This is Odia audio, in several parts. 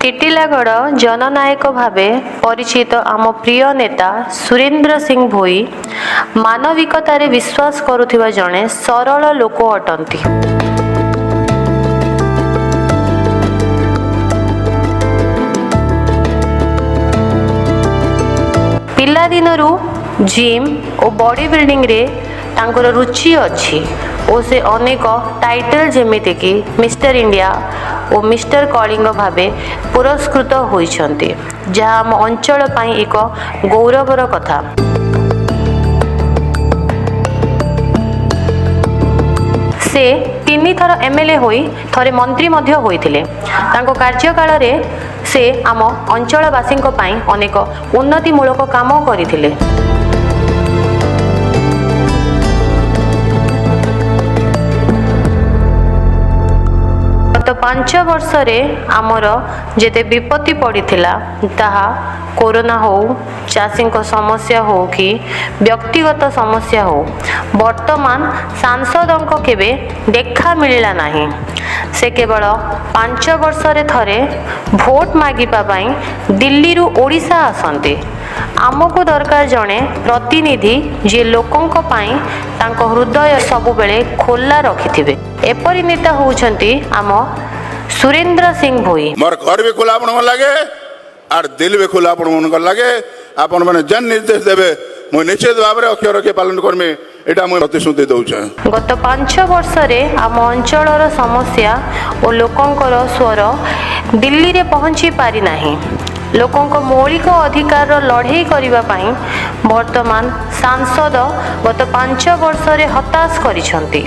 ଟିଟିଲାଗଡ଼ ଜନନାୟକ ଭାବେ ପରିଚିତ ଆମ ପ୍ରିୟ ନେତା ସୁରେନ୍ଦ୍ର ସିଂ ଭୋଇ ମାନବିକତାରେ ବିଶ୍ୱାସ କରୁଥିବା ଜଣେ ସରଳ ଲୋକ ଅଟନ୍ତି। ପିଲାଦିନରୁ ଜିମ୍ ଓ ବଡି ବିଲ୍ଡିଂରେ ତାଙ୍କର ରୁଚି ଅଛି ଓ ସେ ଅନେକ ଟାଇଟଲ୍ ଯେମିତିକି ମିଷ୍ଟର ଇଣ୍ଡିଆ ଓ ମିଷ୍ଟର କଳିଙ୍ଗ ଭାବେ ପୁରସ୍କୃତ ହୋଇଛନ୍ତି, ଯାହା ଆମ ଅଞ୍ଚଳ ପାଇଁ ଏକ ଗୌରବର କଥା। ସେ ତିନିଥର ଏମଏଲଏ ହୋଇ ଥରେ ମନ୍ତ୍ରୀ ମଧ୍ୟ ହୋଇଥିଲେ। ତାଙ୍କ କାର୍ଯ୍ୟକାଳରେ ସେ ଆମ ଅଞ୍ଚଳବାସୀଙ୍କ ପାଇଁ ଅନେକ ଉନ୍ନତିମୂଳକ କାମ କରିଥିଲେ। ଗତ 5 ବର୍ଷରେ ଆମର ଯେତେ ବିପତ୍ତି ପଡ଼ିଥିଲା, ତାହା କୋରୋନା ହେଉ, ଚାଷୀଙ୍କ ସମସ୍ୟା ହେଉ କି ବ୍ୟକ୍ତିଗତ ସମସ୍ୟା ହେଉ, ବର୍ତ୍ତମାନ ସାଂସଦଙ୍କ କେବେ ଦେଖା ମିଳିଲା ନାହିଁ। ସେ କେବଳ 5 ବର୍ଷରେ ଥରେ ଭୋଟ ମାଗିବା ପାଇଁ ଦିଲ୍ଲୀରୁ ଓଡ଼ିଶା ଆସନ୍ତି। ଆମକୁ ଦରକାର ଜଣେ ପ୍ରତିନିଧି, ଯିଏ ଲୋକଙ୍କ ପାଇଁ ତାଙ୍କ ହୃଦୟ ସବୁବେଳେ ଖୋଲା ରଖିଥିବେ। ଏପରି ନେତା ହେଉଛନ୍ତି ଆମ ସୁରେନ୍ଦ୍ର ସିଂ ଭୋଇ। ମୋର ଘର ବି ଖୋଲା ଆପଣଙ୍କର ଲାଗେ ଆର୍ ଦିଲ ବି ଖୋଲା ଆପଣମାନଙ୍କର ଲାଗେ। ଆପଣମାନେ ଯେନ୍ ନିର୍ଦ୍ଦେଶ ଦେବେ, ମୁଁ ନିଶ୍ଚିତ ଭାବରେ ଅକ୍ଷର ଅକ୍ଷର ପାଳନ କରିମି। ଏଇଟା ମୁଁ ପ୍ରତିଶ୍ରୁତି ଦଉଛେ। ଗତ 5 ବର୍ଷରେ ଆମ ଅଞ୍ଚଳର ସମସ୍ୟା ଓ ଲୋକଙ୍କର ସ୍ୱର ଦିଲ୍ଲୀରେ ପହଞ୍ଚି ପାରିନାହିଁ। ଲୋକଙ୍କ ମୌଳିକ ଅଧିକାରର ଲଢ଼େଇ କରିବା ପାଇଁ ବର୍ତ୍ତମାନ ସାଂସଦ ଗତ 5 ବର୍ଷରେ ହତାଶ କରିଛନ୍ତି।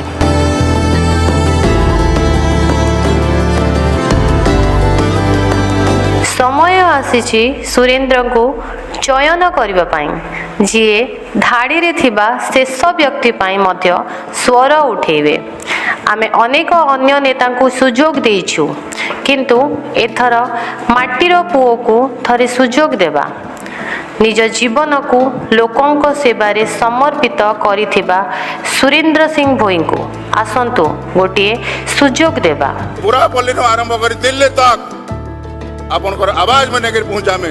ସମୟ ଆସିଛି ସୁରେନ୍ଦ୍ରଙ୍କୁ ଚୟନ କରିବା ପାଇଁ, ଯିଏ ଧାଡ଼ିରେ ଥିବା ଶେଷ ବ୍ୟକ୍ତି ପାଇଁ ମଧ୍ୟ ସ୍ୱର ଉଠେଇବେ। ଆମେ ଅନେକ ଅନ୍ୟ ନେତାଙ୍କୁ ସୁଯୋଗ ଦେଇଛୁ, କିନ୍ତୁ ଏଥର ମାଟିର ପୁଅକୁ ଥରେ ସୁଯୋଗ ଦେବା। ନିଜ ଜୀବନକୁ ଲୋକଙ୍କ ସେବାରେ ସମର୍ପିତ କରିଥିବା ସୁରେନ୍ଦ୍ର ସିଂ ଭୋଇଙ୍କୁ ଆସନ୍ତୁ ଗୋଟିଏ ସୁଯୋଗ ଦେବା। ପୁରା ପଲ୍ଲୀରୁ ଆରମ୍ଭ କରି ଦିଲ୍ଲୀ ତକ ଆପଣଙ୍କର ଆବାଜ ମୁଁ ନେଇକରି ପହଞ୍ଚାମେ।